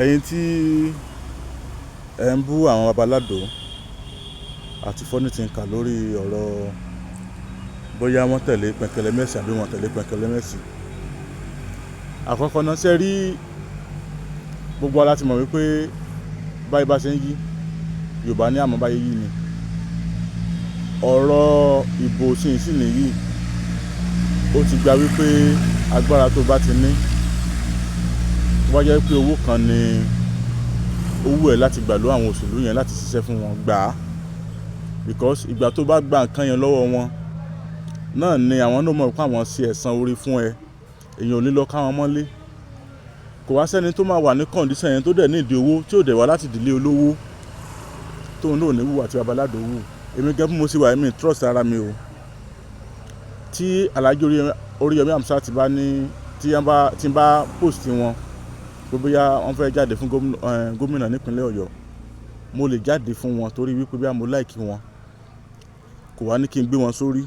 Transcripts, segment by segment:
Ẹ̀yin tí ẹ ń bú àwọn babaládò àti Funny Thinker lórí ọ̀rọ̀ bóyá wọ́n tẹ̀lé Pẹ̀kẹ̀lẹ̀mẹ́sì àbí wọ́n tẹ̀lé Pẹ̀kẹ̀lẹ̀mẹ́sì. Àkọ́kọ́ náà, ṣe rí, gbogbo wa láti mọ̀ wípé báyìí bá ṣe ń yí, Yorùbá ní àmọ́ báyìí yí ni. Ọ̀rọ̀ ìbò sì nìyí, ó ti gba wípé agbára tó bá ti ní, tó bá jẹ́ pé owó kan ni ó wù ẹ́ láti gbà lọ́wọ́ àwọn òṣèlú yẹn láti ṣiṣẹ́ fún wọn, gbà á, because ìgbà tó bá gba nǹkan yẹn lọ́wọ́ wọn náà ni àwọn náà mọ̀ pé àwọn ṣe ẹ̀san orí fún ẹ. Èèyàn ò ní lọ ká wọn mọ́lé. Kò wá sẹ́ni tó máa wà ní condition yẹn, tó dẹ̀ ní ìdí owó, tí ò dẹ̀ wá láti ìdílé olówó, tóun náà ò ní wùwà tí babaládò wù. Èmi gẹ́gẹ́ bí mo ṣe wà, èmi trust ara mi o. Tí Alhaji Oríyọmí Hamzat bá ní tí wọ́n bá tí n bá post wọn pé bóyá wọ́n fẹ́ jáde fún gómìnà nípínlẹ̀ Ọ̀yọ́, mo lè jáde fún wọn torí wípé bí mo like wọn. Kò wá ní kí n gbé wọn sórí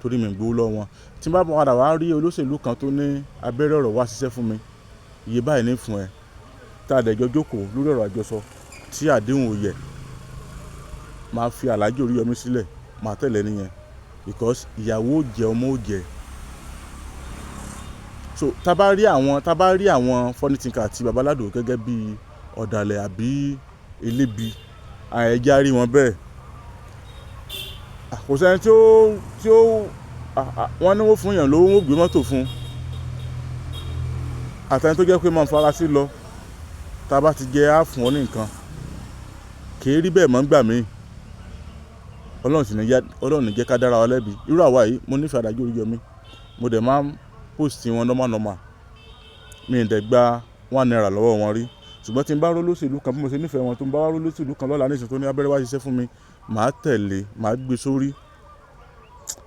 torí mi ń gbowó lọ́wọ́ wọn. Tí n bá padà wá rí olóṣèlú kan tó ní abẹ́rẹ́ ọ̀rọ̀ wá ṣiṣẹ́ fún mi, iye báyìí ní fún ẹ, tá a dẹ̀ jọ jókòó lórí ọ̀rọ̀ àjọsọ tí àdéhùn ò yẹ, máa fi Alhaji Oríyọmí sílẹ̀, máa tẹ̀lé nìyẹn, because ìyàwó ò jẹ, ọmọ ò jẹ. So tá bá rí àwọn Funny Thinker àti babaládò gẹ́gẹ́ bí ọ̀dàlẹ̀ àbí elébi, àẹ̀já rí wọn bẹ́ẹ̀. Kò sẹ́ni tí ó wọ́n ní wọ́n fún yàn lówó, wọ́n gbé mọ́tò fún àtẹni tó jẹ́ pé máa ń fara sí lọ. Tá a bá ti jẹ́, á fún ọ ní nǹkan, kì í rí bẹ́ẹ̀ mọ́ ń gbà míì. Ọlọ́run sì ní jẹ́, Ọlọ́run ní jẹ́ ká dára wa lẹ́bi. Irú àwa yìí, mo nífẹ̀ẹ́ Alhaji Oríyọmí, mo dẹ̀ máa ń post wọn normal normal. Mi ì dẹ̀ gba ₦1 lọ́wọ́ wọn rí. Ṣùgbọ́n tí n bá rí olóṣèlú kan, bí mo ṣe nífẹ̀ẹ́ wọn tó, ń bá wá rí olóṣèlú kan lọ́la nísìnyí tó ní abẹ́rẹ́ wá ṣiṣẹ́ fún mi, màá tẹ̀lé, màá gbé sórí.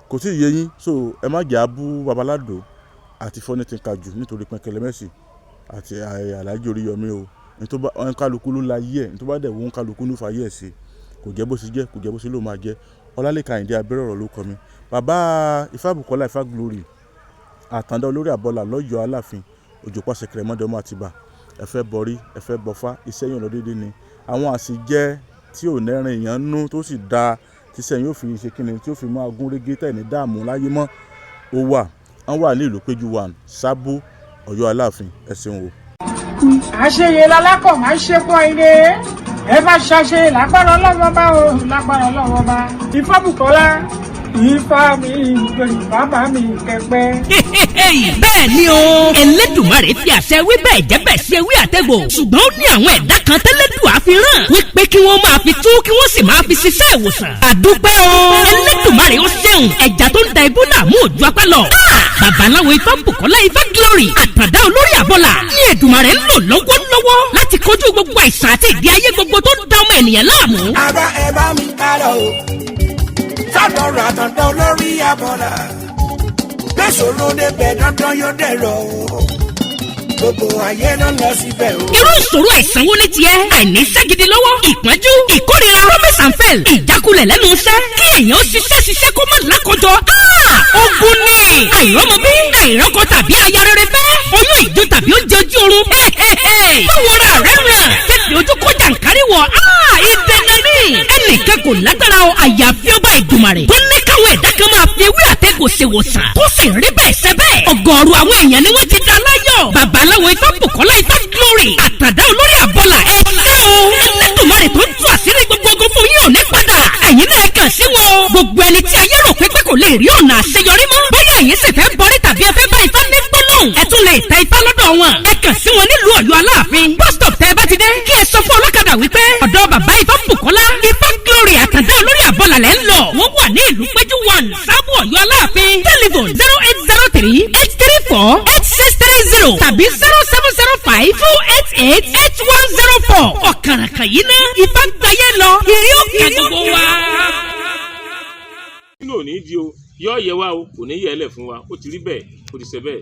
Kò tí ì yé yín? So ẹ má jẹ́ á bú Babaládò àti Funny Thinker jù nítorí Pẹ̀kẹ̀lẹ̀mẹ́sì àti Alhaji Oríyọmí o. Ní tó bá kálukú ló la yé ẹ̀, ní tó bá dẹ̀ wù kálukú ló fàyè ẹ̀ sí. Kò jẹ́ bó ṣe jẹ́, kò jẹ́ bó ṣe ló máa jẹ́. Ọlálékan Àyìndé Abẹ́rẹ́ ọ̀rọ̀ ló kọ mi. Bàbá Ifábùkọ́lá Ifá Glory, Àtàndá olórí àbọ̀là lọ́yọ̀ọ́ Aláàfin, Òjòpá Ṣẹ̀kẹ̀rẹ̀ ọmọ Àtìbà. Ẹ fẹ́ bọrí, ẹ fẹ́ bọfá, iṣẹ́ yín ò lọ déédé ni. Àwọn àṣejẹ tí ò nẹ́rìn èèyàn nú tó sì da, tíṣẹ́ yín ó fi ṣe kíni, tí ó fi máa gún régé tẹ̀ ní dààmú láyé mọ́. Ó wà, wọ́n wà ní ìlú Péjú One, Sábó, Ọ̀yọ́ Aláàfin. Ẹ ṣeun o. Àṣeyẹ lálákọ̀ máa ń ṣe pọ̀ ilé ẹ bá ṣàṣe lágbára Ọlọ́wọ́ bá o, lágbára Ọlọ́wọ́ bá. Ifábùkọ́lá Ifá mi, bàbá mi kẹpẹ. Bẹ́ẹ̀ ni o, Elédùmarè fi àṣẹ wí bẹ́ẹ̀ jẹ́ bẹ́ẹ̀ ṣe wí àtẹ̀gbò, ṣùgbọ́n ó ní àwọn ẹ̀dá kan tẹ́lẹ̀dùn àfihàn wípé kí wọ́n máa fi tú, kí wọ́n sì máa fi ṣiṣẹ́ ìwòsàn. Àdúpẹ́ o, Elédùmarè ó ṣeun. Ẹja tó ń da ibú làmú òjú apá lọ. Babaláwo Ifábùkọ́lá Ifá Glory, Àtàndá olórí àbọ̀là ní Èdùmarè ń lò lọ́wọ́lọ́wọ́ láti kojú gbogbo àìsàn àti ìdí ayé gbogbo tó ń da ọmọ ènìyàn láàmú. Ara ẹ bá mi ká lọ o, sọ́dọ̀ Àtàndá olórí abọ́là. Gbèsòrò débẹ̀, dandan yóò dẹ̀rọ̀ o, gbogbo ayé ló ń lọ síbẹ̀ o. Irú ìṣòro àìsàn wo ni tiẹ̀? Àìníṣẹ́ gidi lọ́wọ́, ìpọ́njú, ìkórira, promise and fail, ìjákulẹ̀ lẹ́nu iṣẹ́, kí èèyàn ó ṣiṣẹ́ ṣiṣẹ́ kó má lákòjọ. Ogun ni àìrọ́mọbí, àìrọ́kọ tàbí aya rere fẹ́, oyún ìjó tàbí oúnjẹ ojú oorun. Báwo ra rẹ̀ ràn tètè ojú kó jàǹkárí wọ̀? Ìdènà ní ẹnìkan kò lágbára o, àyàfi ọba Ìdùmarè tó ní káwọn ẹ̀dá kan máa fi ewé àtẹ̀gò ṣèwòsàn, tó sì rí bẹ́ẹ̀ ṣe bẹ́ẹ̀. Ọ̀gọ̀ọ̀rọ̀ àwọn èèyàn ni wọ́n ti dá láyọ̀. Babaláwo Ifábùkọ́lá Ifá Glory, Àtàdá olórí àbọ̀là, ẹ ṣé o. Ẹlẹ́dùnmarè tó ń tú àṣírí gbogbo ogun fún yín ò ní padà. Ẹ̀yin náà kàn sí wọn o. Gbogbo ẹni tí ayé rò pé kò lè rí ọ̀nà àṣeyọrí mọ́, bóyá ẹ̀yin sì fẹ́ bọrí tàbí ẹ fẹ́ bá Ifá ní gbólóhùn, ẹ tún lè tẹ Ifá lọ́dọ̀ wọn. Ẹ kàn sí wọn nílùú Ọ̀yọ́ Aláàfin. Bus stop tẹ́ ẹ bá ti dé, kí ẹ sọ fún ọlọ́kadà wípé ọ̀dọ̀ bàbá Ifábùkọ́lá Ifá Glory, Àtàndá olórí àbọ̀là lẹ́ ń lọ. Wọ́n wà ní ìlú Péjú One, Sábò, Ọ̀yọ́ Aláàfin. Telephone 08038348630 tàbí 07052888104. Ọ̀kàràkàn yìí ná Ifá gbáyé lọ, ìrí òkè gbogbo wa. Nínú òní di o, yọ yẹ wa o, kò ní yẹ ẹ lẹ̀ fún wa. Ó ti rí bẹ́ẹ̀, ó ti ṣe bẹ́ẹ̀.